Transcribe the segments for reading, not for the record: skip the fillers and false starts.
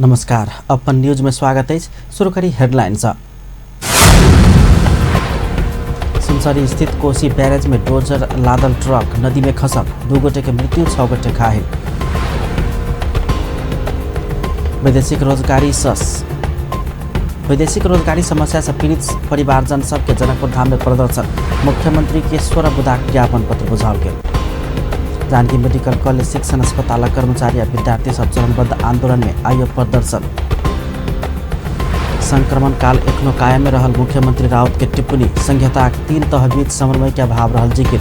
नमस्कार, अपन न्यूज में स्वागत अछि। शुरू करी हेडलाइन सँ। सुनसरी स्थित कोसी बैरेज में डोजर लादल ट्रक नदी में खसल, 2 गोटे के मृत्यु, 6 गोटे घायल। वैदेशिक रोजगारी समस्या से पीड़ित परिवारजन सबके जनकपुर धाम में प्रदर्शन, मुख्यमंत्री के 16 बुँदाक ज्ञापन पत्र बुझाओल गेल। जानकी मेडिकल कॉलेज शिक्षण अस्पताल कर्मचारी आ विद्यार्थी सब चरणबद्ध आंदोलन में आइयो प्रदर्शन। संक्रमण काल एखनो कायम में रहल मुख्यमंत्री राउत के टिप्पणी, संहिताक 3 तह बीच समन्वय के अभाव रहल जिक्र।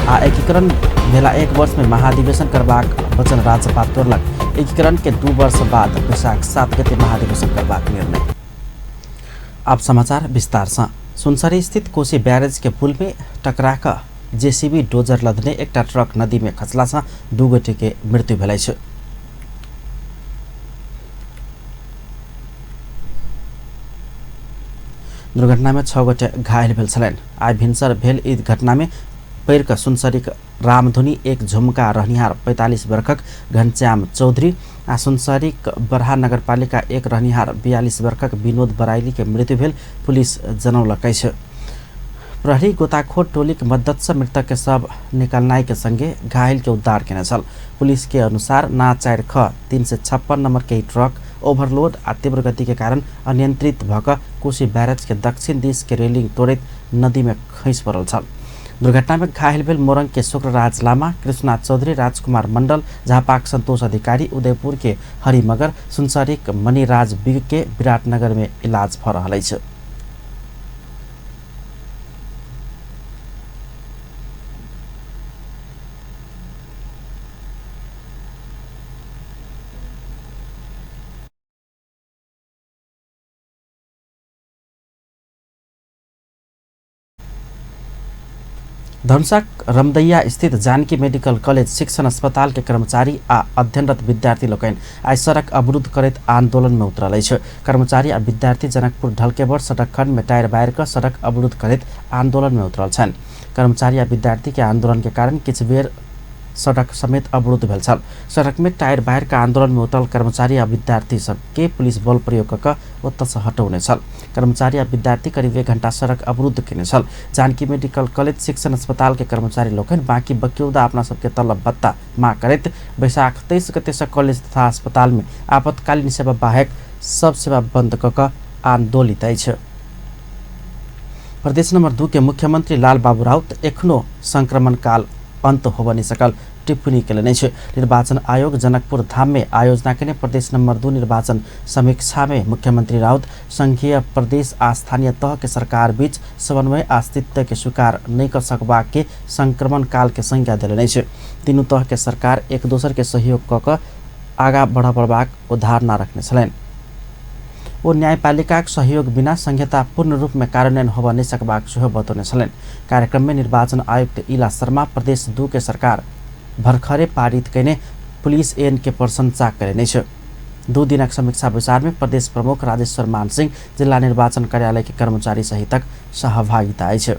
आ एकीकरण भेला 1 वर्ष में महाधिवेशन करबाक वचन राजसपा तोड़लक, एकीकरण के 2 वर्ष बाद वैशाख 7 गते महाधिवेशन करबाक निर्णय। अब समाचार विस्तार से। सुनसरी स्थित कोसी बैरेज के पुल में टकरा क जेसीबी डोजर लदने एकटा ट्रक नदी में खसला से 2 गोटे के मृत्यु भेल अछि। दुर्घटना में 6 गोटे घायल भेल छलनि। आइ भिनसर भेल ई घटना में पैर क सुनसरीक रामधुनी एक झुमका रहनिहार 45 वर्षक घनश्याम चौधरी आ सुनसरीक बरहा नगरपालिका एक रहनिहार 42 वर्षक विनोद बराइली के मृत्यु भेल पुलिस जनौलक अछि। प्रहरी गोताखोर टोलीक मदद से मृतक के शव निकालनाइ के संगे घायल के उद्धार केने छल। पुलिस के अनुसार ना 4 ख 356 नंबर के ट्रक ओवरलोड आ तीव्र गति के कारण अनियंत्रित भ क कोसी बैरेज के दक्षिण दिश के रेलिंग तोड़ैत नदी में खसि पड़ल छल। दुर्घटना में घायल भेल मोरंग के शुक्रराज लामा, कृष्णा चौधरी, राजकुमार मंडल, झापाक संतोष अधिकारी, उदयपुर के हरिमगर, सुनसरीक मणिराज बिग के विराटनगर में इलाज भ रहल अछि। धनुषाक रमदैया स्थित जानकी मेडिकल कॉलेज शिक्षण अस्पताल के कर्मचारी आ अध्ययनरत विद्यार्थी लोकनि आइ सड़क अवरुद्ध करैत आंदोलन में उतरल अछि। कर्मचारी आ विद्यार्थी जनकपुर ढलकेबर सड़क खंड में टायर बारि क सड़क अवरुद्ध करैत आंदोलन में उतरल छनि। कर्मचारी आ विद्यार्थी के आंदोलन के कारण किछु बेर सड़क समेत अवरुद्ध भेल छल। सड़क में टायर बारि क आंदोलन में उतरल कर्मचारी आ विद्यार्थी सबके पुलिस बल प्रयोग क क ओतय से हटौने छल। कर्मचारी आ विद्यार्थी करीब 1 घंटा सड़क अवरुद्ध केने छल। जानकी मेडिकल कॉलेज शिक्षण अस्पताल के कर्मचारी लोकनि बाकी बक्यौदा अपना सबके तलब भत्ता मांग करैत वैशाख 23 गते से कॉलेज तथा अस्पताल में आपातकालीन सेवा बाहेक सब सेवा बंद क क आंदोलित अछि। प्रदेश नंबर 2 के मुख्यमंत्री लाल बाबू राउत एखनो संक्रमण काल अंत होब नहीं सकल टिप्पणी केलनि अछि। निर्वाचन आयोग जनकपुर धाम में आयोजना केने प्रदेश नंबर 2 निर्वाचन समीक्षा में मुख्यमंत्री राउत संघीय प्रदेश आ स्थानीय तह के सरकार बीच समन्वय आ अस्तित्व के स्वीकार नहीं कर सकबाक के संक्रमण काल के संज्ञा देलनि अछि। तीनू तह के सरकार एक दोसर के सहयोग क क आगा बढ़बाक धारणा रखने छलनि। ओ न्यायपालिकाक सहयोग बिना संहिता पूर्ण रूप में कार्यान्वयन होब नहीं सकबाक सेहो बतौने छलनि। कार्यक्रम में निर्वाचन आयुक्त इला शर्मा प्रदेश 2 के सरकार भर्खरे पारित कयने पुलिस एन के प्रशंसा कयने अछि। 2 दिनक समीक्षा बैसार में प्रदेश प्रमुख राजेश्वर मान सिंह, जिला निर्वाचन कार्यालय के कर्मचारी सहितक सहभागिता अछि।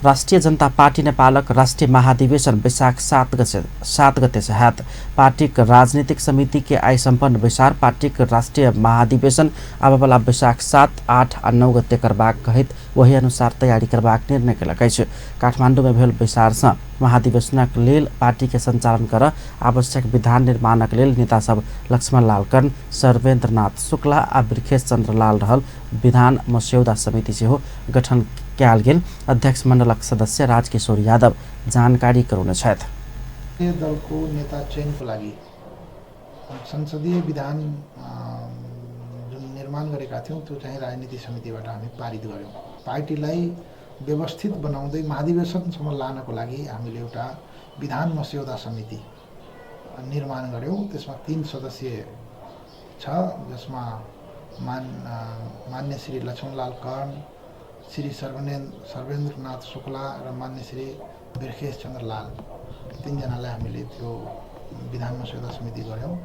राष्ट्रिय जनता पार्टी नेपालक राष्ट्रिय महाधिवेशन वैशाख 7 गते से हैत। पार्टीक राजनीतिक समिति के आइ सम्पन्न बैसार पार्टीक राष्ट्रिय महाधिवेशन आबयवला वैशाख 7, 8 आ 9 गते करबाक कहैत वही अनुसार तैयारी करबाक निर्णय केलक अछि। काठमांडू में भेल बैसार सँ महाधिवेशनक लेल पार्टी के संचालन कर आवश्यक विधान निर्माणक लेल नेता सब लक्ष्मण लाल कर्ण, सर्वेन्द्रनाथ शुक्ला आ वृखेश चंद्र लाल रहल विधान मस्यौदा समिति सेहो गठन कयल गेल। अध्यक्ष मंडलक सदस्य राजकिशोर यादव जानकारी करौने छथि। दलको नेता चयनको लागि संसदीय विधान जुन निर्माण गरेका थियौँ त्यो चाहिँ राजनीति समितिबाट हामी पारित गर्यौँ। पार्टीलाई व्यवस्थित बनाउँदै महाधिवेशनसम्म लानको लागि हामीले एउटा विधान मस्यौदा समिति निर्माण गर्यौँ। त्यसमा 3 सदस्य छ, जसमा मान्य श्री लक्ष्मणलाल कर्ण, श्री सर्वेन्द्रनाथ शुक्ला र मान्य श्री बिरखेश चन्द्र लाल, 3 जनालाई हामीले त्यो विधान मस्यौदा समिति गऱ्यौँ।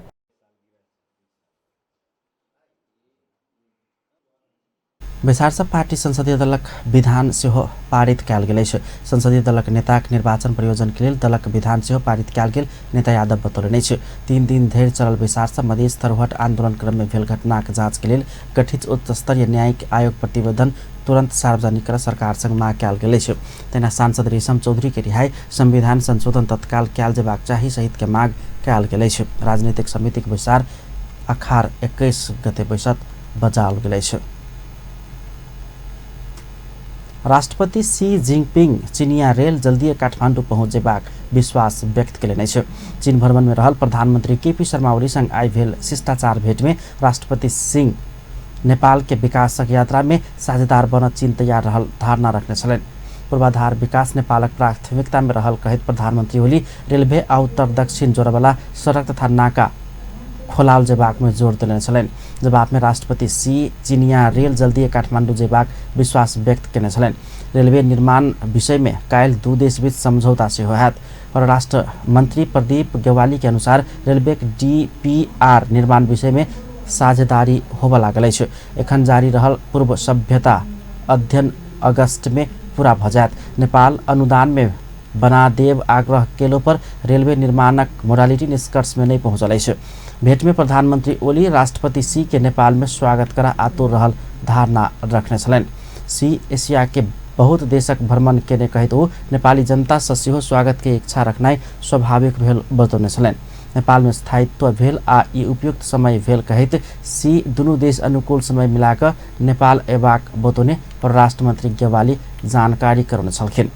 बैसारसँ पार्टी संसदीय दलक विधान सेहो पारित कयल गेल अछि। संसदीय दलक नेताक निर्वाचन प्रयोजनके लेल दलक विधान सेहो पारित कयल गेल नेता यादव बतौलनि अछि। 3 दिन धरि चलल बैसारसँ मधेश थरुहट आन्दोलन क्रममे भेल घटनाक जाँचके लेल गठित उच्च स्तरीय न्यायिक आयोग प्रतिवेदन तुरन्त सार्वजनिक कर सरकार संग माग कयल गेल अछि। तहिना सांसद रेशम चौधरी के रिहाई, संविधान संशोधन तत्काल कयल जेबाक चाही सहित के माग कयल गेल अछि। राजनीतिक समितिक बैसार अखार 21 गते बैसत बजाओल गेल अछि। राष्ट्रपति शी जिनपिंग चीनिया रेल जल्दिए काठमाडौँ पहुँच जेबाक विश्वास व्यक्त केलनि अछि। चीन भ्रमण में रहल प्रधानमंत्री केपी शर्मा ओली संग आइ भेल शिष्टाचार भेट में राष्ट्रपति सिंह नेपाल के विकासक यात्रा में साझेदार बनत चीन तैयार रहल धारणा रखने छलनि। पूर्वाधार विकास नेपालक प्राथमिकता में रहल कहैत प्रधानमंत्री ओली रेलवे आ उत्तर दक्षिण जोड़वाला सड़क तथा नाका खोलाल जेबाक में जोर देने छलनि। जवाब में राष्ट्रपति शी चीनिया रेल जल्दिए काठमाडौँ जेबाक विश्वास व्यक्त केने छलनि। रेलवे निर्माण विषय में काल्हि दू देश बीच समझौता सेहो हैत। परराष्ट्र मंत्री प्रदीप गेवाली के अनुसार रेलवे डीपीआर निर्माण विषय में साझेदारी होबय लागल अछि। एखन जारी रहल पूर्व सभ्यता अध्ययन अगस्त में पूरा भऽ जायत। नेपाल अनुदान में बना देब आग्रह केलो पर रेलवे निर्माणक मोडालिटी निष्कर्ष में नहीं पहुँचल अछि। भेंट में प्रधानमंत्री ओली राष्ट्रपति सी के नेपाल में स्वागत करा आतुर रहल धारणा रखने छलनि। सी एशिया के बहुत देशक भ्रमण केने कहैत ओ नेपाली जनता सँ सेहो स्वागत के इच्छा रखनाइ स्वाभाविक भेल बतौने छलनि। नेपाल में स्थायित्व भेल आ ई उपयुक्त समय भेल कहैत सी दुनू देश अनुकूल समय मिलाकऽ नेपाल अयबाक बतौने परराष्ट्र मंत्री गेवाली जानकारी करौने छलखिन।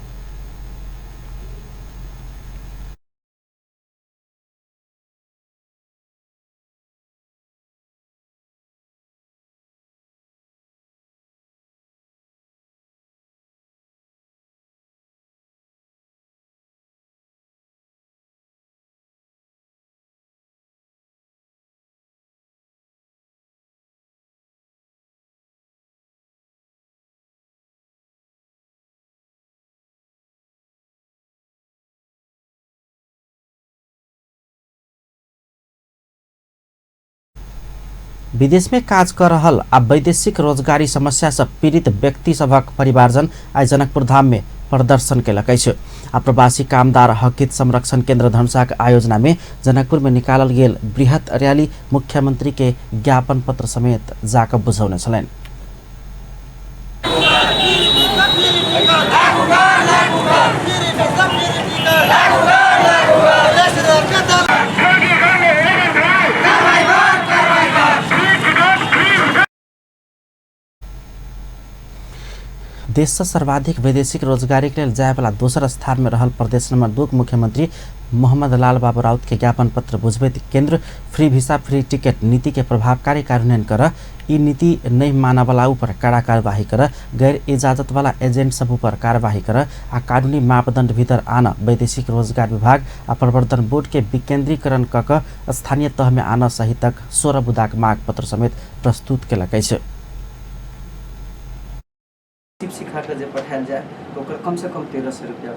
विदेश में काज कर रहल आ वैदेशिक रोजगारी समस्या से पीड़ित व्यक्ति सभक परिवारजन आइ जनकपुर धाम में प्रदर्शन केलक अछि। आ प्रवासी कामदार हक संरक्षण केंद्र धनुषाक आयोजना में जनकपुर में निकालल गेल बृहत रैली मुख्यमंत्री के ज्ञापन पत्र समेत जाकर बुझौने छलनि। देश से सर्वाधिक वैदेशिक रोजगारी के लेल जायवाला दोसर स्थान में रहल प्रदेश नंबर 2 मुख्यमंत्री मोहम्मद लाल बाबू राउत के ज्ञापन पत्र बुझबैत केंद्र फ्री वीसा फ्री टिकट नीति के प्रभावकारी कार्यान्वयन कर, ई नीति नहीं मानवाला ऊपर कड़ा कार्यवाही कर, गैर इजाजत वाला एजेंट सब ऊपर कार्यवाही कर आ कानूनी मापदंड भीतर आन वैदेशिक रोजगार विभाग आ प्रवर्तन बोर्ड के विकेंद्रीकरण क स्थानीय तह में आन सहितक 16 बुदाक माग पत्र समेत प्रस्तुत केलक अछि। सिखा के जे पठायल जाए तो ओकर कम से कम 1300 रुपया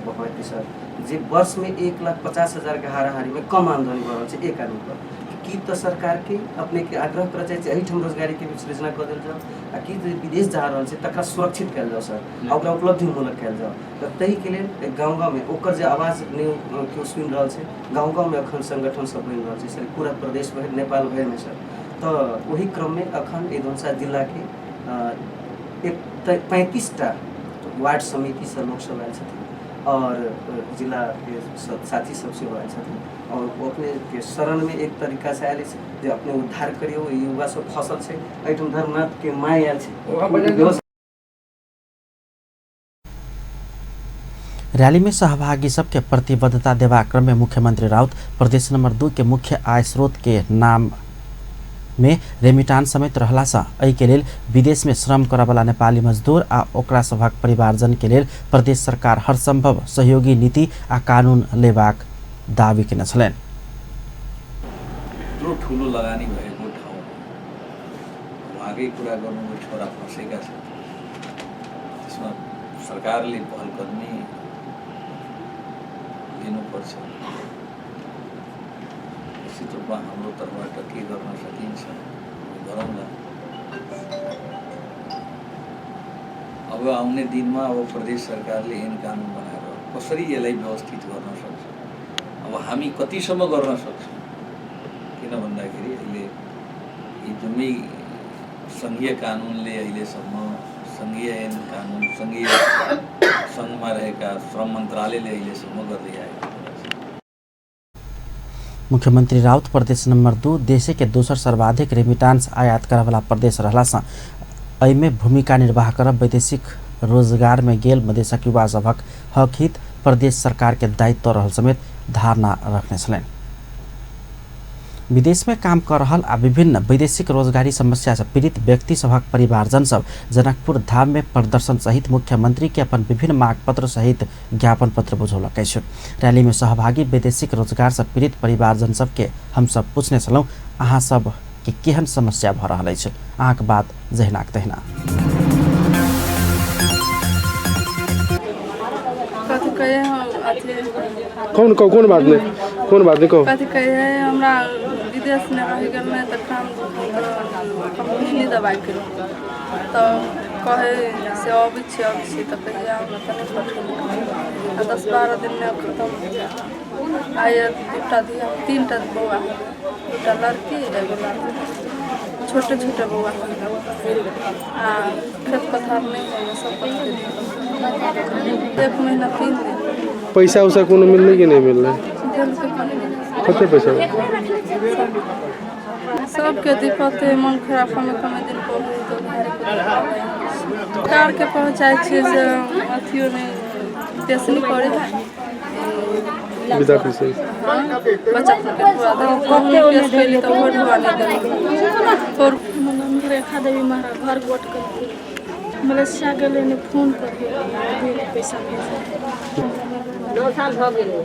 बकवाती सर, जे वर्ष में 1,50,000 के हाराहारी में कम आमदनी भऽ रहल छै एक आदमी पर। की तऽ सरकार के अपने के आग्रह करऽ चाहै छी एहिठाम रोजगारी के भी सृजना कऽ देल जाओ आ की जे विदेश जा रहल छै तकरा सुरक्षित कयल जाओ सर आ ओकरा उपलब्धिमूलक कयल जाओ। तऽ ताहिके लेल गाँव गाँवमे ओकर जे आवाज नहि केओ सुनि रहल छै, गाँव गाँवमे एखन संगठन सब बनि रहल छै सर, पूरा प्रदेश भरि नेपाल भरिमे सर। तऽ ओहि क्रममे एखन एहि धनुषा जिलाके 35टा वार्ड समितिसँ लोकसभ आयल छथिन और जिलाके साथी सब सेहो आयल छथिन और ओ अपनेके शरणमे एक तरीकासँ आयल अछि जे अपने उद्धार करियौ, युवा सब फसल छै, एहिठाम धर्मनाथके माय आयल छै। रैली में सहभागी सबके प्रतिबद्धता देबाक क्रम में मुख्यमंत्री राउत प्रदेश नंबर 2 के मुख्य आय स्रोत के नाम में रेमिटान समेत रहला सँ एहि के लेल विदेश में श्रम करऽवला नेपाली मजदूर आ ओकरा सभक परिवारजन के लेल प्रदेश सरकार हर संभव सहयोगी नीति आ कानून लेबाक दावी केने छलनि। यत्रो ठुलो लगानी भएको ठाउँ उहाँकै कुरा गर्नु, छोरा फँसेका छन्, त्यसमा सरकारले पहल कदमी लिनुपर्छ। निश्चित रूपमा हाम्रो तर्फबाट के गर्न सकिन्छ गरौँला। अब आउने दिनमा अब प्रदेश सरकारले ऐन कानुन बनाएर कसरी यसलाई व्यवस्थित गर्न सक्छ, अब हामी कतिसम्म गर्न सक्छौँ, किन भन्दाखेरि अहिले यी जम्मै सङ्घीय कानुनले अहिलेसम्म सङ्घीय ऐन कानुन सङ्घीय सङ्घमा रहेका श्रम मन्त्रालयले अहिलेसम्म गर्दै आएको कुरा छ। मुख्यमंत्री राउत प्रदेश नंबर 2 देशे के दोसर सर्वाधिक रेमिटांस आयात करवला प्रदेश रहला सँ एहिमे भूमिका निर्वाह करब वैदेशिक रोजगार में गेल मधेशक युवा सभक हक हित प्रदेश सरकार के दायित्व रहल समेत धारणा रखने छलनि। विदेश में काम कर रहल आ विभिन्न वैदेशिक रोजगारी समस्या से पीड़ित व्यक्ति सभक परिवारजन सब जनकपुर धाम में प्रदर्शन सहित मुख्यमंत्री के अपन विभिन्न मांग पत्र सहित ज्ञापन पत्र बुझौलक अछि। रैली में सहभागी वैदेशिक रोजगार से पीड़ित परिवारजन सबके हम सब पूछने छलहुँ, अहाँ सब के केहन समस्या भऽ रहल अछि, अहाँके बात जहिनाक तहिना। कथी कहे हम अथी कौन कौ कौन बात नहीं, कौन बात नहीं कहो। कथी कहे हमरा विदेश में रह गेल नहि तऽ काम कंपनी नहि दबाइ केलक तऽ कहे से अबै छी अबै छी तऽ कहिया हमरा तऽ नहि पठेलक आ 10-12 दिनमे खतम हो गेल। आइ 2टा धिया 3टा बौआ, 2टा लड़की एगो लड़का, छोटे छोटे बौआ आ खेत पथार नहि होइए, सब पथार 1 महीना 3 दिन। पैसा उसा कोनो मिललै कि नहीं मिललै? कते पैसा? सबके दिक्कत है, मन खराब कमे कमे दिन पर होइ तऽ सरकारके पहुँचाइ छियै से अथियो नहि पेश नहि करै है। विदा पैसा बच्चा सबके ढुआ देलक, केस कैली तऽ ओहो ढुआ नहि देलक। रेखा देवी महाराज घर गोट कर मलेशिया गेलै ने फोन करियै पैसा भेजै। 9 साल भऽ गेलै।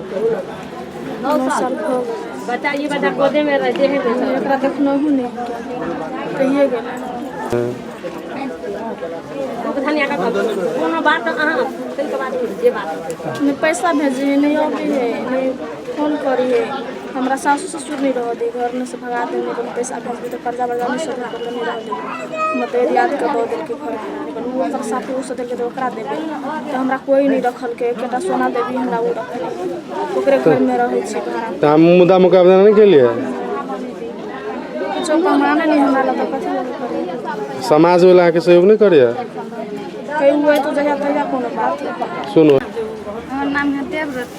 9 साल भऽ गेलै। बच्चा ई बच्चा गोदे में रहते है, एकरा देखनहु नहि कहिए गेलै। कोनो बात अहाँ ताहिके बाद जे बात नहि पैसा भेजे, नहि अबै है, नहि फोन करिए। हमरा सासु ससुर नहि रहऽ दै, घर से भगा दे, नहि कोनो पैसा भेजबै तऽ कर्जा वर्जा नहि सधै तऽ नहि रहऽ दै। मतलब यादके दऽ देलकै घर, लेकिन ओ ओकर साथे ओ सधेलकै तऽ ओकरा देबै तऽ हमरा कोइ नहि रखलकै। एकेटा सोना देवी हमरा ओ रखलकै, ओकरे घरमे रहै छियै भाड़ा। तऽ अहाँ मुद्दा मुकाबला नहि केलियै? किछो कमाने नहि हमरा लग तऽ कथी लऽ करियै? समाज वाला अहाँके सहयोग नहि करैया? कहीं हुए तो जहिया तहिया कोनो बात। सुनू, हमर नाम है देवव्रत।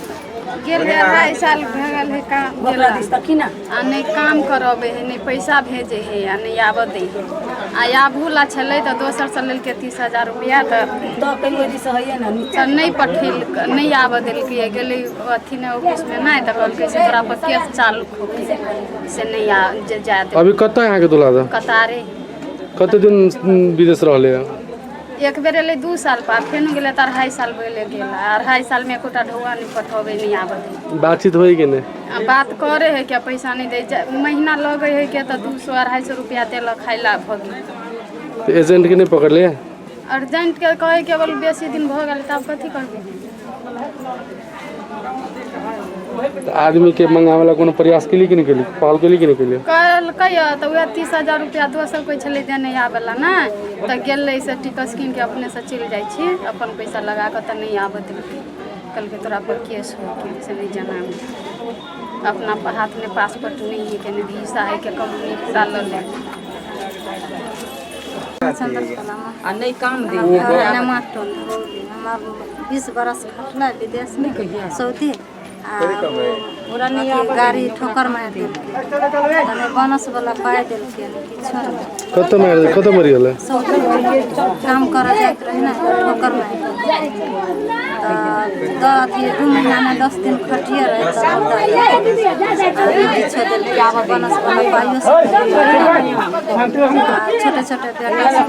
गेल रहे 2.5 साल भए गेल है काम गेला आ नहि काम करबै है, नहि पैसा भेजै है आ नहि आबऽ दै है। आ आबू ला छलै तऽ दोसरसँ लेलकै 30,000 रुपैआ तऽ नहि पठेलकै, नहि आबऽ देलकै। गेलै अथी नहि ऑफिसमे नहि तऽ कहलकै से तोरा पर केस चालू हो गेलै से नहि आ जे जाय दे। अभी कतऽ अहाँके दुल्हा दा? कतारे। कते दिन विदेश रहलै? एक बेर एलै 2 साल पर, फेर गेलै तऽ 2.5 साल भेलै गेल। 2.5 सालमे एकोटा ढौआ नहि पठबै, नहि आबऽ दै। बातचीत होइ कि नहि? आ बात करे है क्या पैसा नहीं दे, महीना लगे है क्या तऽ 200-250 रुपया देलक खाइ ला भऽ गेल। तऽ एजेंट के नहि पकड़लियै? अर्जेंट के कहै केवल बेसी दिन भऽ गेल तब कथी करबै? तऽ आदमी के मंगावे ला कोनो प्रयास केली कि नहि केली, पहल केली कि नहि केली? कहलकै तऽ उएह 30,000 रुपया दोसर कोइ छलै देने आबैला नहि तऽ गेलै से टिकस कीन के अपनेसँ चलि जाइ छी अपन पैसा लगा कऽ तऽ नहि आबऽ देलकै। कहलकै तोरा पर केस हो गेल से नहि जाना, अपना हाथमे पासपोर्ट नहि है के नहि वीसा है के कंपनी पूरा लऽ ले। आ नहि काम दे। हमार 20 बरस खटला विदेश में सऊदी आ गाड़ी ठोकर मारि देलकै, तने बोनस वाला पाइ देलकै किछो नहि। कतऽ मारि, कतऽ मरि गेलै? सऊदी काम करऽ जाइत रहे ने, ठोकर मारि देलकै तऽ अथी 2 महीनामे 10 दिन खटिए रहे तब किछो देलकै। आब बोनस वाला पाइयो सब छोटे छोटे बेटा सब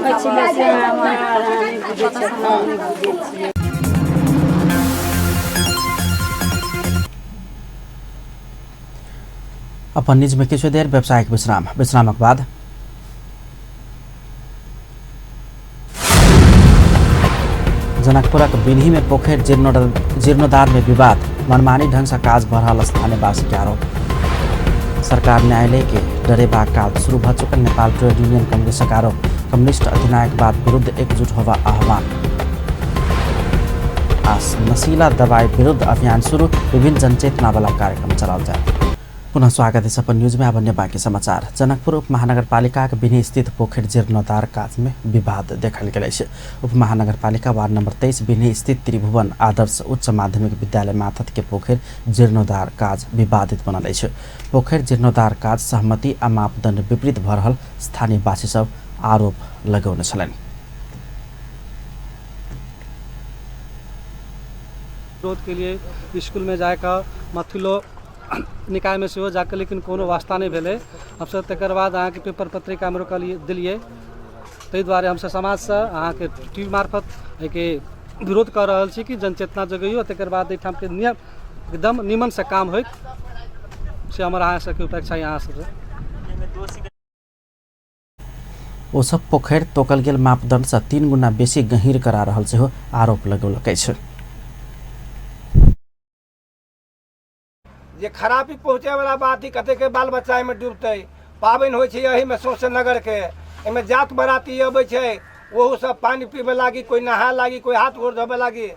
कतऽ। अपन निजमे किछु देर व्यावसायिक विश्राम, विश्रामक बाद जनकपुरक बिनही में पोखरि जीर्णोद्धार में विवाद, मनमानी ढंग से काज भऽ रहल स्थानीयवासी के आरोप। सरकार न्यायालय के डरेबाक काज शुरू भऽ चुकल नेपाल ट्रेड यूनियन कांग्रेसक आरोप। कम्युनिस्ट अधिनायकवाद विरुद्ध एकजुट होबा आह्वान। आ नशीला दवाई विरुद्ध अभियान शुरू। विभिन्न जनचेतना वाला कार्यक्रम चलाओल जाए। पुनः स्वागत है अपन न्यूज में। अब अन्य बाँकी समाचार। जनकपुर उपमहानगरपालिकाक बिनी स्थित पोखरि जीर्णोद्धार काजमे विवाद देखल गेल अछि। उपमहानगरपालिका वार्ड नंबर 23 बिनी स्थित त्रिभुवन आदर्श उच्च माध्यमिक विद्यालय माथत के पोखरि जीर्णोद्धार काज विवादित बनल अछि। पोखरि जीर्णोद्धार काज सहमति आ मापदंड विपरीत भऽ रहल स्थानीयवासी सब आरोप लगौने छलनि। विरोध के लिए स्कूल में जाकर मथिलो निकायमे सेहो जाकऽ, लेकिन कोनो वास्ता नहि भेलै। हमसभ तकर बाद अहाँके पेपर पत्रिकामे रोकलियै देलियै। ताहि दुआरे हमसभ समाजसँ अहाँके टी वी मार्फत एहिके विरोध कऽ रहल छी कि जनचेतना जगैयौ। तकर बाद एहिठामके नियम एकदम नीमनसँ काम होइत से हमर अहाँ सबके अपेक्षा अहाँ सबसँ। ओ सब पोखरि तोकल गेल मापदंड सँ 3 गुना बेसी गहींर करा रहल सेहो आरोप लगौलक अछि। जे खराबी पहुँचैवला बात ही, कतेके बाल बच्चा एहिमे डूबतै। पाबनि होइ छै एहिमे सौंसे नगरके, एहिमे जात बराती अबै छै, ओहू सब पानि पीबे लागी, कोइ नहाय लागी, कोइ हाथ गोड़ धोबे लागी,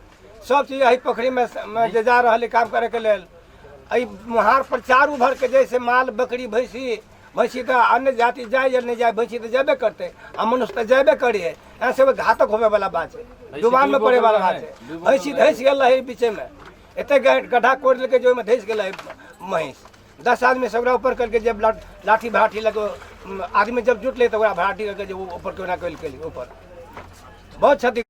सब चीज एहि पोखरिमे जे जा रहल है काम करैके लेल। एहि मोहार पर चारू भरके जैसे माल बकरी भैंसी भैंसी तऽ अन्य जाति जाय या नहि जाय, भैंसी तऽ जेबे करतै आ मनुष्य तऽ जेबे करिए। एहि सब घातक होबे वाला बात छै, डुबानमे पड़े वाला बात छै। भैंसी धँसि गेल रहै बीचेमे, एते गड्ढा कोड़ि देलकै जे ओहिमे धँसि गेलै महींस। 10 आदमी से ओकरा ऊपर करके जब लाठी भाठी लगे आदमी जब जुटलै तऽ ओकरा भाठी लगे जे ऊपर केना कयल ऊपर बहुत क्षति।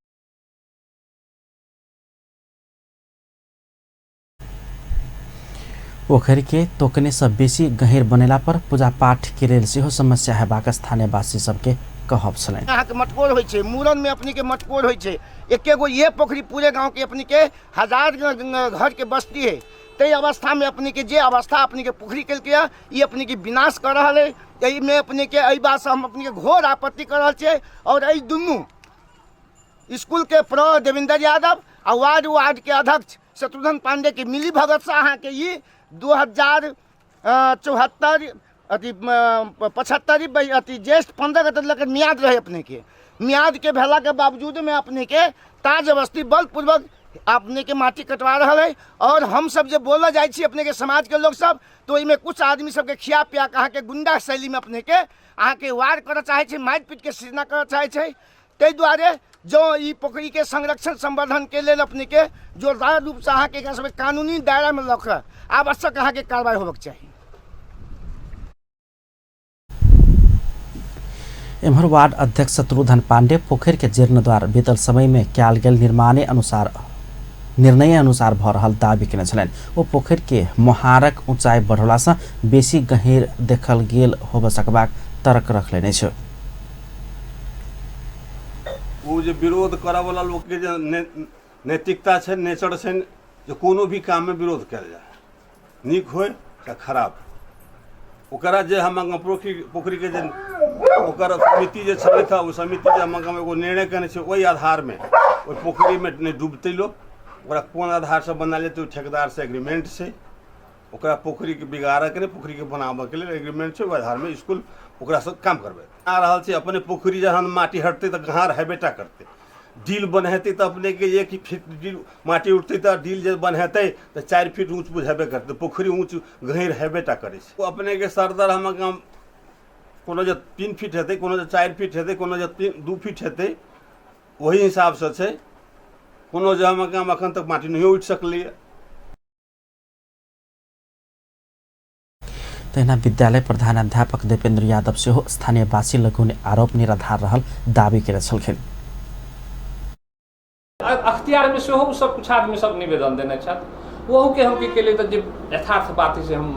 पोखरि के तोकने सँ बेसी गहींर बनेला पर पूजा पाठ के लेल सेहो समस्या हेबाक स्थानीयवासी सबके कहब छलनि। अहाँके मटकोर होइ छै, मूड़नमे अपनेके मटकोर होइ छै। एके गो इहे पोखरि पूरे गाँवके अपनेके हजार घरके बस्ती है। ताहि अवस्थामे अपनेके जे अवस्था अपनेके पोखरि केलकै हँ, ई अपनेके विनाश कऽ रहल है। एहिमे अपनेके एहि बातसँ हम अपनेके घोर आपत्ति कऽ रहल छियै। आओर एहि दुनू स्कूलके प्रो देवेंद्र यादव आ वार्ड वार्डके अध्यक्ष शत्रुघ्न पांडेके मिली भगतसँ अहाँके ई 2074 अथी 75 अथी ज्येष्ठ 15 गते लऽ कऽ मियाद रहै अपनेके। मियादके भेलाके बावजूदमे अपनेके ताज अवस्थी बलपूर्वक अपनेके माटी कटवा रहल है। आओर हमसब जे बोलऽ जाइ छी अपनेके समाजके लोकसब, तऽ ओहिमे कुछ आदमी सबके खिया पिया कऽ अहाँके गुंडा शैलीमे अपनेके अहाँके वार करऽ चाहै छै, मारि पीटके सृजना करऽ चाहै छै। ताहि दुआरे जँ ई पोखरिके संरक्षण संवर्धनके लेल अपनेके जोरदार रूपसँ अहाँके एकरा सबके कानूनी दायरामे लऽ कऽ आवश्यक अहाँके कार्रवाइ होबक चाही। एम्हर वार्ड अध्यक्ष शत्रुघ्न पांडे पोखरि के जीर्णोद्धार बीतल समय में कयल गेल निर्माणे अनुसार निर्णय अनुसार भऽ रहल दावी केने छलनि। ओ पोखरि के मोहारक ऊंचाई बढ़ौला सँ बेसी गहींर देखल गेल होबय सकबाक तर्क रखलनि अछि। ओ जे विरोध करऽवला लोकके जे नैतिकता छै, नेचर छै जे कोनो भी काममे विरोध कयल जाय, नीक होइ या खराब, ओकरा जे हम पोखरि पोखरिके जे ओकर समिति जे छलथि हँ, ओ समिति जे हम एगो निर्णय केने छै, ओहि आधारमे ओहि पोखरिमे नहि डूबतै लोक। ओकरा कोन आधारसँ बनायल जेतै, ओहि ठेकेदारसँ एग्रीमेंट छै। ओकरा पोखरिके बिगाड़ऽके नहि, पोखरिके बनाबऽके लेल एग्रीमेंट छै। ओहि आधारमे इसकुल ओकरासँ काम करबै आ रहल छै। अपने पोखरि जहन माटि हटतै तऽ घार हेबे टा करतै। डील बन्हेतै तऽ अपनेके 1 फीट डील माटि उठतै तऽ डील जे बन्हेतै तऽ 4 फीट ऊँच बुझेबे करतै। पोखरि ऊँच गहीँर हेबे टा करै छै। अपनेके सरदर हम गाम कोनो जे 3 फीट हेतै, कोनो जे 4 फीट हेतै, कोनो जे 3 2 फीट हेतै, ओहि हिसाबसँ छै। कोनो जे हम गाम एखन तक माटि नहियो उठि सकलैए। तहिना विद्यालय प्रधानाध्यापक दीपेंद्र यादव सेहो स्थानीयवासी लगौने आरोप निराधार रहल दावी केने छलखिन। अख्तियारमे सेहो ओ सब किछु आदमी सब निवेदन देने छथि। ओहूके हम की केलियै तऽ जे यथार्थ बात है से हम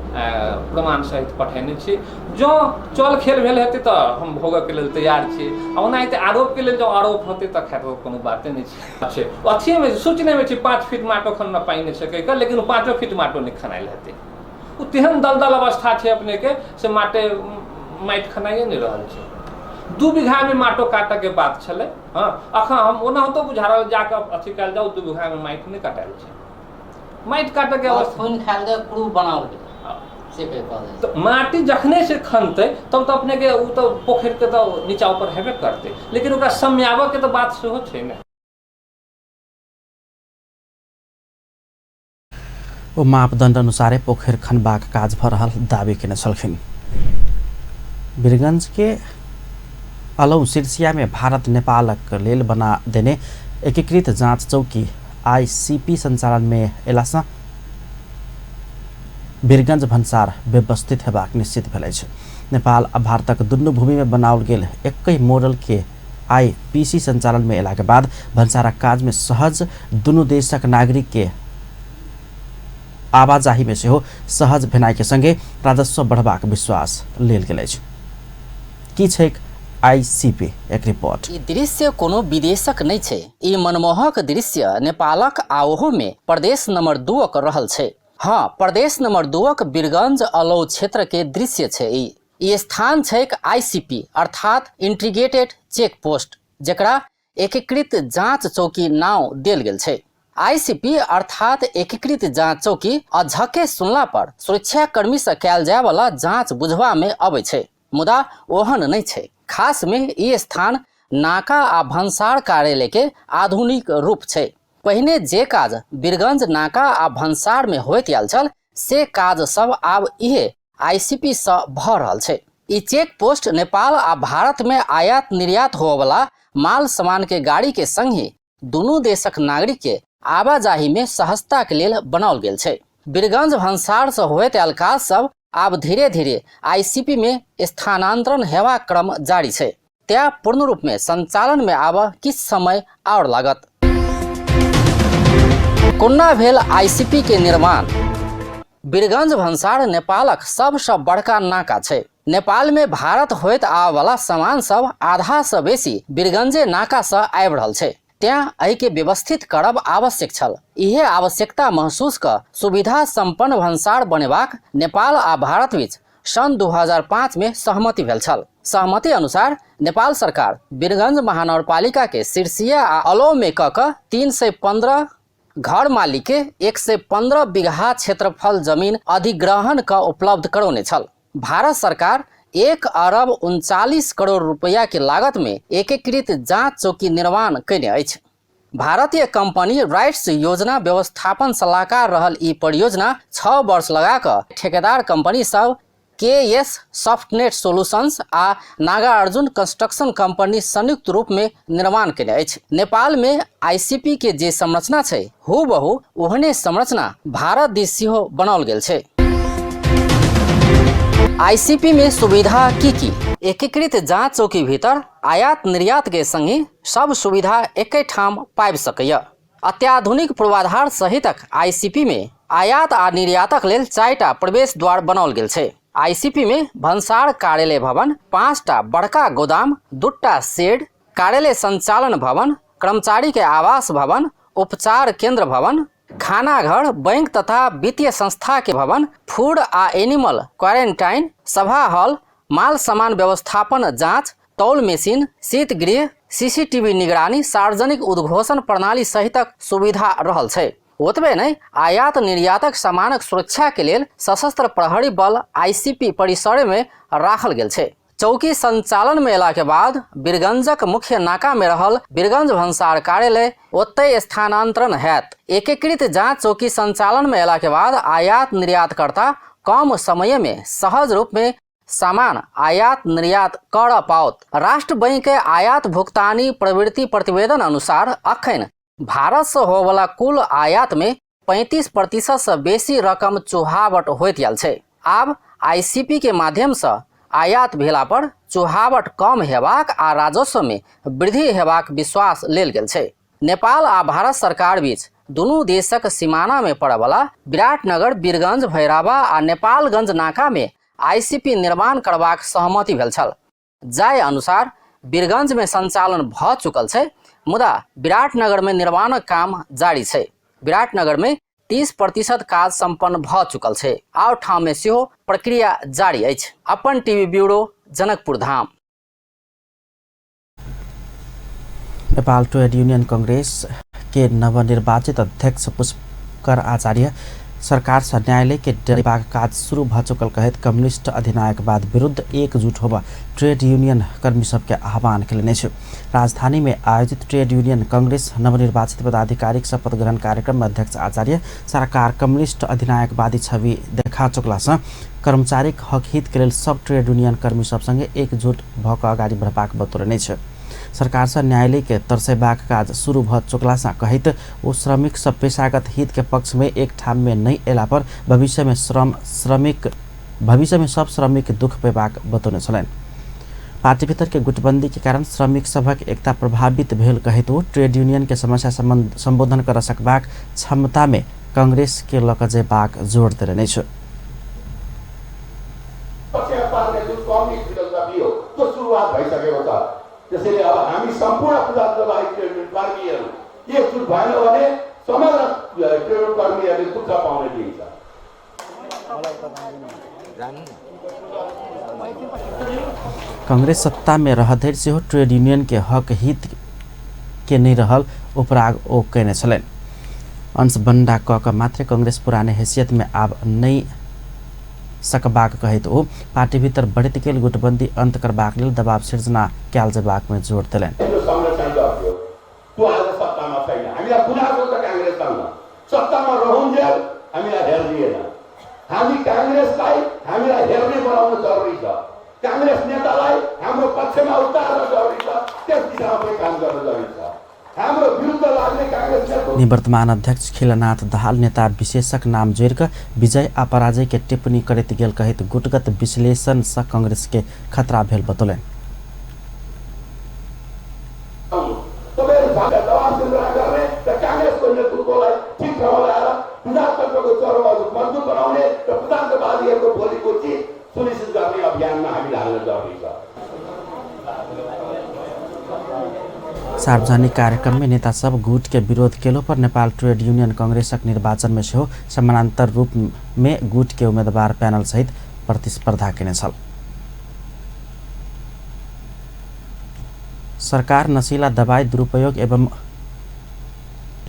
प्रमाण सहित पठेने छी। जँ चल खेल भेल हेतै तऽ हम भोगऽके लेल तैयार छी। आ ओनाहिते आरोपके लेल जँ आरोप होतै तऽ खैर कोनो बाते नहि छै। अथिएमे सूचनेमे छै 5 फीट माटो खनना पानि नहि छै कहि, लेकिन ओ 5 फीट माटो नहि खनायल हेतै। ओ तेहन दलदल अवस्था छै अपनेके से माटे माटि खनाइए नहि रहल छै। 2 बीघामे माटो काटऽके बात छलै। हँ, अखन हम ओनाहितो बुझा रहल जाकऽ अथी कयल जाउ, 2 बीघामे माटि नहि कटायल छै। माटि काटऽके अवस्था खून खायल गेल, प्रूफ बनाओल गेल से कहि कहल जाइ छै। तऽ माटि जखने से खनतै तब तऽ अपनेके ओ तऽ पोखरिके तऽ नीचा ऊपर हेबे करतै, लेकिन ओकरा समयाबऽके तऽ बात सेहो छै ने। ओ मापदण्ड अनुसारे पोखरि खनबाक काज भऽ रहल दावी केने छलखिन। वीरगंज के अलौ सिरसिया में भारत नेपालक लेल बना देने एकीकृत जांच चौकी आईसीपी संचालन में एलासँ वीरगंज भन्सार व्यवस्थित हेबाक निश्चित भेल अछि। नेपाल आ भारतक दुनू भूमि में बनाओल गेल एकै मॉडल के आईपीसी संचालन में एला के बाद भन्सारक काज में सहज दुनू देशक नागरिक के आवाजाही में सेहो सहज भेनाइ के संगे राजस्व बढ़बाक विश्वास लेल गेल अछि। की छैक आईसीपी, एक रिपोर्ट। ई दृश्य कोनो विदेशक नहि छै। ई मनमोहक दृश्य नेपालक आ ओहोमे प्रदेश नंबर 2 रहल छै। हाँ, प्रदेश नंबर 2 वीरगंज अलौ क्षेत्र के दृश्य छै। ई स्थान छैक आईसीपी अर्थात इंटीग्रेटेड चेक पोस्ट, जकरा एकीकृत जांच चौकी नाव देल गेल छै। आईसीपी अर्थात एकीकृत जांच चौकी अझके सुनला पर सुरक्षाकर्मी से कयल जाय वाला जांच बुझबा में अबै छै, मुदा ओहन नहि छै। खास में ई स्थान नाका आ भंसार कार्यालय के आधुनिक रूप छै। पहिने जे काज वीरगंज नाका आ भंसार में होइत आयल छल से काज सब आब इहे आईसीपी सँ भऽ रहल छै। ई चेक पोस्ट नेपाल आ भारत में आयात निर्यात होवला माल सामान के गाड़ी के संग ही दुनू देशक नागरिक के आवाजाही में सहजता के लेल बनाओल गेल छै। वीरगंज भंसार से होइत आयल काज सब आब धीरे धीरे आईसीपी में स्थानांतरण हेबाक क्रम जारी छै, तें पूर्ण रूप में संचालन में आब किछु समय और लागत। कोना भेल आईसीपी के निर्माण? वीरगंज भंसार नेपालक सबसँ बड़का नाका छै। नेपाल में भारत होइत आबऽवला सामान सब आधा सँ बेसी वीरगंजे नाका सँ आबि रहल छै, तें एहिके व्यवस्थित करब आवश्यक छल। इहे आवश्यकता महसूस कऽ सुविधा संपन्न भंसार बनेबाक नेपाल आ भारत बीच सन् 2005 में सहमति भेल छल। सहमति अनुसार नेपाल सरकार वीरगंज महानगरपालिका के सिरसिया आ अलौ में कऽ कऽ 315 घर मालिक के 115 बीघा क्षेत्रफल जमीन अधिग्रहण कऽ उपलब्ध करौने छल। भारत सरकार 1 अरब 39 करोड़ रुपया के लागत में एकीकृत जांच चौकी निर्माण कयने अछि। भारतीय कंपनी राइट्स योजना व्यवस्थापन सलाहकार रहल ई परियोजना 6 वर्ष लगा कऽ ठेकेदार कंपनी सब के एस सॉफ्टनेट सॉल्यूशंस आ नागार्जुन कंस्ट्रक्शन कंपनी संयुक्त रूप में निर्माण कयने अछि। नेपाल में आईसीपी के जे संरचना छै हूबहू ओहने संरचना भारत दिस सेहो बनाओल गेल छै। आईसीपी में सुविधा की की? एकीकृत जांच चौकी भीतर आयात निर्यात के संगे सब सुविधा एके ठाम पाबि सकैए। अत्याधुनिक पूर्वाधार सहितक आईसीपी में आयात आ निर्यातक लेल 4टा प्रवेश द्वार बनाओल गेल छै। आईसीपी में भंसार कार्यालय भवन, 5टा बड़का गोदाम, 2टा शेड, कार्यालय संचालन भवन, कर्मचारी के आवास भवन, उपचार केंद्र भवन, खाना घर, बैंक तथा वित्तीय संस्था के भवन, फूड आ एनिमल क्वारेंटाइन, सभा हॉल, माल सामान व्यवस्थापन जांच, तौल मशीन, शीतगृह, सीसीटीवी निगरानी, सार्वजनिक उद्घोषण प्रणाली सहितक सुविधा रहल छै। ओतबे नहि, आयात निर्यातक सामानक सुरक्षा के लेल सशस्त्र प्रहरी बल आईसीपी परिसर में राखल गेल छै। चौकी संचालन में एला के बाद वीरगंजक मुख्य नाका में रहल वीरगंज भंसार कार्यालय ओतहि स्थानांतरण हैत। एकीकृत जांच चौकी संचालन में एला के बाद आयात निर्यातकर्ता कम समय में सहज रूप में सामान आयात निर्यात कर पाओत। राष्ट्र बैंक के आयात भुगतानी प्रवृत्ति प्रतिवेदन अनुसार अखन भारत से होवला कुल आयात में 35% से बेसी रकम चुहावट होइत आयल छै। आब आईसीपी के माध्यम से आयात भेला पर चुहावट कम हेबाक आ राजस्व में वृद्धि हेबाक विश्वास लेल गेल छै। नेपाल आ भारत सरकार बीच दुनू देशक सीमाना में पड़यवला विराटनगर, वीरगंज, भैरहवा आ नेपालगंज नाका में आईसीपी निर्माण करबाक सहमति भेल छल। जाहि अनुसार वीरगंज में संचालन भऽ चुकल छै, मुदा विराटनगर में निर्माणक काम जारी छै। विराटनगर में 30% काज संपन्न भऽ चुकल छै। आओर ठाम में सेहो प्रक्रिया जारी अछि। अपन TV bureau, Janakpur Dham. Nepal trade union Congress के नवनिर्वाचित अध्यक्ष पुष्कर आचार्य सरकार से न्यायालय के डरेबाक काज शुरू भ चुकल कहैत कम्युनिस्ट अधिनायकवाद विरुद्ध एकजुट होबऽ ट्रेड यूनियन कर्मी सबके आह्वान केलनि अछि। राजधानी में आयोजित ट्रेड यूनियन कांग्रेस नवनिर्वाचित पदाधिकारीक शपथ ग्रहण कार्यक्रम में अध्यक्ष आचार्य सरकार कम्युनिस्ट अधिनायकवादी छवि देखा चुकला सँ कर्मचारीक हक हित के लेल सब ट्रेड यूनियन कर्मी सब संगे एकजुट भ क अगाडि बढ़बाक बतौलनि अछि। सरकार से न्यायालय के तरसेबाक काज शुरू भ चुकला सँ कहैत ओ श्रमिक सब पेशागत हित के पक्ष में एक ठाम में नहीं एला पर भविष्य में सब श्रमिक दुख पेबाक बतौने छलनि। पार्टी भीतर के गुटबंदी के कारण श्रमिक सभक एकता प्रभावित भेल कहैत ओ ट्रेड यूनियन के समस्या संबोधन कर सकबाक क्षमता में कांग्रेस के लऽ कऽ जेबाक जोर देलनि अछि। त्यसैले अब हामी सम्पूर्ण प्रजातन्त्रवादी ट्रेड युनियन कर्मीहरू एकजुट भएन भने समग्र ट्रेड युनियन कर्मीहरूले दुःख पाउने देखिन्छ। कांग्रेस सत्ता में रहधरि सेहो ट्रेड यूनियन के हक हित के नहीं रहल उपराग ओ कयने छलनि। अंश बंडा क क मात्रै कांग्रेस पुराने हैसियत में आब नहीं सकबाक कहैत ओ पार्टी भीतर बढ़ैत गेल गुटबंदी अंत करबाक लेल दबाव सिर्जना कयल जेबाक में जोर देलनि। संरक्षण गर्थ्यो त्यो आज सत्तामा छैन। हामीलाई गुनासो छ कांग्रेससँग, सत्तामा रहन्जेल हामीलाई हेर्दिएन। हामी कांग्रेसलाई हामीलाई हेर्ने बनाउन जरुरी छ, कांग्रेस नेतालाई हाम्रो पक्षमा उतार्न जरुरी छ, त्यस दिशामा पनि काम गर्न जरुरी छ। हाम्रो विरुद्ध लाग्ने कांग्रेस नेता निवर्तमान अध्यक्ष खिलनाथ दाहाल नेता विशेषक नाम जोड़िक विजय आ पराजय के टिप्पणी करैत गेल कहैत गुटगत विश्लेषण सँ कांग्रेस के खतरा भेल बतौलनि। कांग्रेसको नेतृत्वलाई ठिक ठाउँमा ल्याएर प्रजातन्त्रको चरमा मजबुत बनाउने र प्रजातन्त्रवादीहरूको भोलिको जित सुनिश्चित गर्ने अभियानमा हामी लाग्न जरुरी छ। सार्वजनिक कार्यक्रम में नेता सब गुट के विरोध केलो पर नेपाल ट्रेड यूनियन कांग्रेसक निर्वाचन में सेहो समानांतर रूप में गुट के उम्मीदवार पैनल सहित प्रतिस्पर्धा केने छल। सरकार नशीला दवाई दुरुपयोग एवं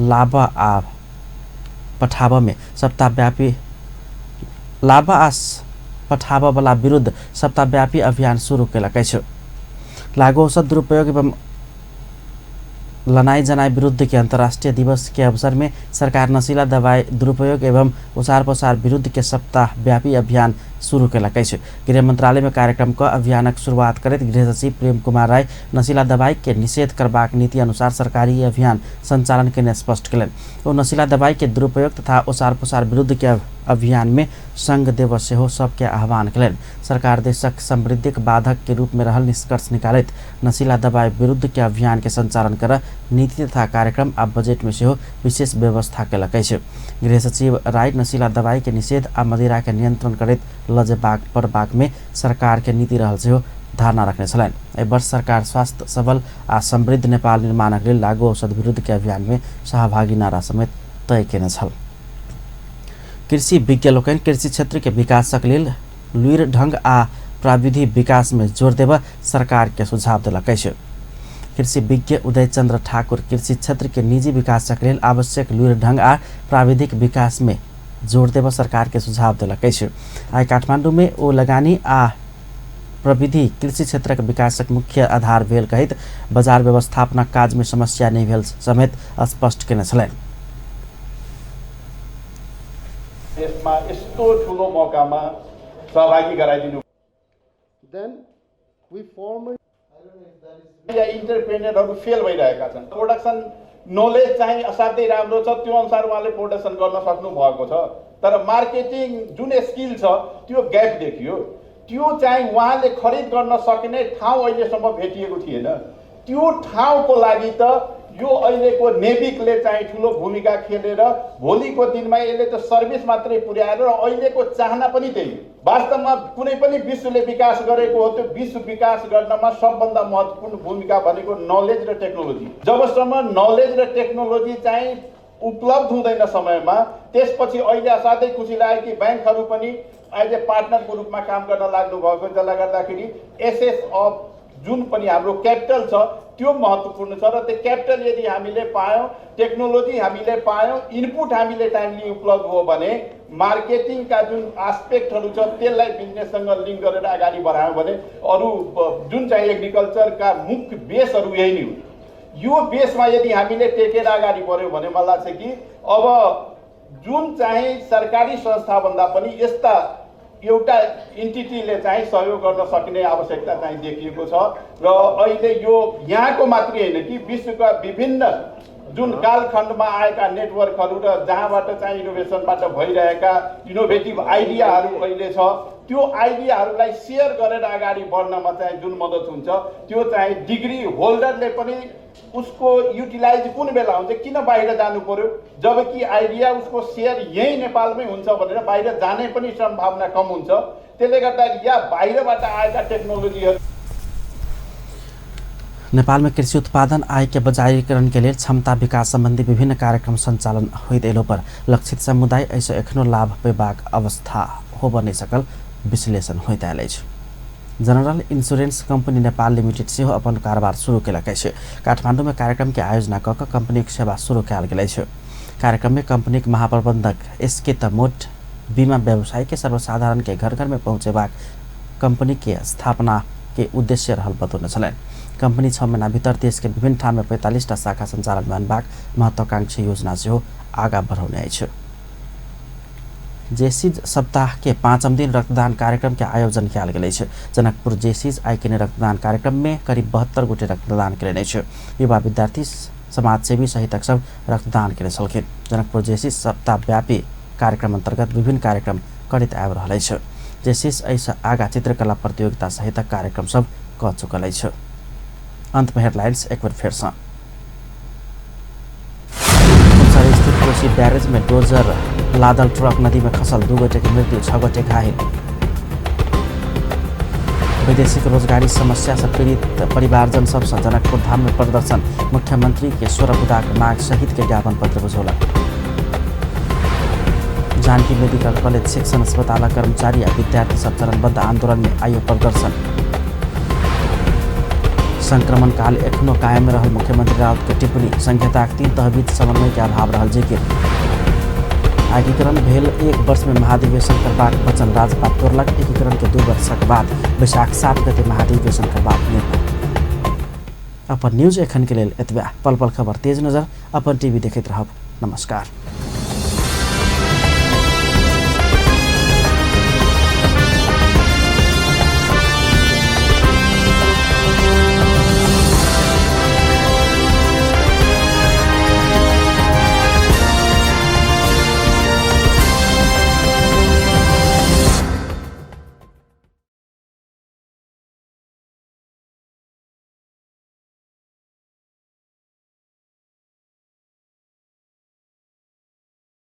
लाभ आ पठाब में सप्ताहव्यापी लाभ आ पठाब वाला विरुद्ध सप्ताहव्यापी अभियान शुरू केलक अछि। लागू औषध दुरुपयोग एवं लनाई जनाई विरुद्ध के अंतर्राष्ट्रीय दिवस के अवसर में सरकार नशीला दवाई दुरुपयोग एवं उसार पसार विरुद्ध के सप्ताहव्यापी अभियान शुरू केलक अछि। गृह मंत्रालय में कार्यक्रम क अभियानक शुरुआत करैत गृह सचिव प्रेम कुमार राय नशीला दवाई के निषेध करबाक नीति अनुसार सरकारी अभियान संचालन केने स्पष्ट केलनि। ओ नशीला दवाई के दुरुपयोग तथा ओसार पसार विरुद्ध के अभियान में संग देव सेहो सबके आह्वान केलनि। सरकार देशक समृद्धिक बाधक के रूप में रहल निष्कर्ष निकालैत नशीला दवाई विरुद्ध के अभियान के संचालन कर नीति तथा कार्यक्रम आ बजट में सेहो विशेष व्यवस्था केलक अछि। गृह सचिव राय नशीला दवाई के निषेध आ मदिरा के नियंत्रण करैत लजेबाक पड़बाक में सरकार के नीति रहल सेहो धारणा रखने छलनि। एहि वर्ष सरकार स्वास्थ्य सबल आ समृद्ध नेपाल निर्माणक लेल लागू औषध विरुद्ध के अभियान में सहभागी नारा समेत तय केने छल। कृषि विज्ञ लोकनि कृषि क्षेत्र के विकासक लेल लुइर ढंग आ प्राविधि विकास में जोर देब सरकार के सुझाव देलक अछि। कृषि विज्ञ उदय चंद्र ठाकुर कृषि क्षेत्र के निजी विकासक लेल आवश्यक लुइर ढंग आ प्राविधिक विकास में जोर देब सरकार के सुझाव देलक अछि। आइ काठमांडू में ओ लगानी आ प्रविधि कृषि क्षेत्रक विकासक मुख्य आधार भेल कहैत बाजार व्यवस्थापनक काज में समस्या नहि भेल समेत स्पष्ट केने छलनि। यसमा यस्तो ठुलो मौकामा सहभागी गराइदिनु then we form या इन्टरप्रेन्योरहरू फेल भइरहेका छन्। प्रोडक्सन नलेज चाहिँ असाध्यै राम्रो छ, त्यो अनुसार उहाँले प्रोडक्सन गर्न सक्नु भएको छ, तर मार्केटिङ जुन स्किल छ त्यो ग्याप देखियो। त्यो चाहिँ उहाँले खरिद गर्न सक्ने ठाउँ अहिलेसम्म भेटिएको थिएन। त्यो ठाउँको लागि त यो अहिलेको नेविकले चाहिँ ठुलो भूमिका खेलेर भोलिको दिनमा यसले त सर्भिस मात्रै पुर्याएर र अहिलेको चाहना पनि त्यही हो। वास्तवमा कुनै पनि विश्वले विकास गरेको हो, त्यो विश्व विकास गर्नमा सबभन्दा महत्त्वपूर्ण भूमिका भनेको नलेज र टेक्नोलोजी। जबसम्म नलेज र टेक्नोलोजी चाहिँ उपलब्ध हुँदैन समयमा, त्यसपछि अहिले असाध्यै खुसी लाग्यो कि ब्याङ्कहरू पनि एज ए पार्टनरको रूपमा काम गर्न लाग्नु भएको, जसले गर्दाखेरि एसेस अफ जुन पनि हाम्रो क्यापिटल छ त्यो महत्त्वपूर्ण छ र त्यो क्यापिटल यदि हामीले पायौँ, टेक्नोलोजी हामीले पायौँ, इनपुट हामीले टाइमली उपलब्ध हो भने मार्केटिङका जुन आस्पेक्टहरू छ त्यसलाई बिजनेससँग लिङ्क गरेर अगाडि बढायौँ भने अरू जुन चाहिँ एग्रिकल्चरका मुख्य बेसहरू यही नै हुन्। यो बेसमा यदि हामीले टेकेर अगाडि बढ्यौँ भने मलाई लाग्छ कि अब जुन चाहिँ सरकारी संस्थाभन्दा पनि यस्ता एउटा इन्टिटीले चाहिँ सहयोग गर्न सक्ने आवश्यकता चाहिँ देखिएको छ। र अहिले यो यहाँको मात्रै होइन कि विश्वका विभिन्न जुन कालखण्डमा आएका नेटवर्कहरू र जहाँबाट चाहिँ इनोभेसनबाट भइरहेका इनोभेटिभ आइडियाहरू अहिले छ, त्यो आइडियाहरूलाई सेयर गरेर अगाडि बढ्नमा चाहिँ जुन मद्दत हुन्छ त्यो चाहिँ डिग्री होल्डरले पनि उसको युटिलाइज कुन बेला हुन्छ, किन बाहिर जानु पर्यो, जबकि आइडिया उसको सेयर यहीँ नेपालमै हुन्छ भनेर बाहिर जाने पनि सम्भावना कम हुन्छ। त्यसले गर्दा या बाहिरबाट आएका टेक्नोलोजीहरू नेपाल में कृषि उत्पादन आय के बजारीकरण के लिए क्षमता विकास संबंधी विभिन्न कार्यक्रम संचालन होइत एलो पर लक्षित समुदाय ऐसे एखनो लाभ पेबाक अवस्था होब नहि सकल विश्लेषण होइत आयल अछि। General insurance company Nepal limited सेहो अपन कारोबार शुरू केलक अछि। काठमांडू में कार्यक्रम के आयोजना कऽ कऽ कंपनीक सेवा शुरू कयल गेल अछि। कार्यक्रम में कंपनीक महाप्रबंधक एस के तमोट बीमा व्यवसाय के सर्वसाधारण के घर घर में पहुँचेबाक कंपनी के स्थापना के उद्देश्य रहल बतौने छलनि। कंपनी 6 महीना भीतर देश के विभिन्न ठाम में 45टा शाखा संचालन में अनबाक महत्वाकांक्षी योजना सेहो आगा बढ़ौने अछि। जेसीज सप्ताह के 5म दिन रक्तदान कार्यक्रम के आयोजन कयल गेल अछि। जनकपुर जेसीज आइ केने रक्तदान कार्यक्रम में करीब 72 गोटे रक्तदान केने अछि। युवा विद्यार्थी समाजसेवी सहितक सब रक्तदान केने छलखिन। जनकपुर जेसीज सप्ताहव्यापी कार्यक्रम अंतर्गत विभिन्न कार्यक्रम करैत आबि रहल अछि। जेसीज एहिसँ आगा चित्रकला प्रतियोगिता सहितक कार्यक्रम सब कऽ चुकल अछि। अंत में हेडलाइंस एक बेर फेरसँ। स्थित कोसी बैरेज में डोजर लादल ट्रक नदी में खसल, 2 गोटे के मृत्यु, 6 गोटे घायल। वैदेशिक रोजगारी समस्या से पीड़ित परिवारजन सबसँ जनकपुर धाम में प्रदर्शन, मुख्यमंत्री के 16 बुदाक माग सहित के ज्ञापन पत्र बुझौलक। जानकी मेडिकल कॉलेज शिक्षण अस्पताल कर्मचारी आ विद्यार्थी सब चरणबद्ध आंदोलन में आइयो प्रदर्शन। संक्रमण काल एखनो कायम रहल मुख्यमंत्री राउत के टिप्पणी, संहिताक 3 तह बीच समन्वय के अभाव रहल जिकिर। एकीकरण भेल 1 वर्ष में महाधिवेशन करबाक वचन राजपा तोड़लक, एकीकरण के 2 वर्षक बाद वैशाख 7 गते महाधिवेशन करबाक निर्णय। अपन न्यूज एखन के लेल एतबे। पल पल खबर तेज नजर अपन टीवी देखैत रहब। नमस्कार।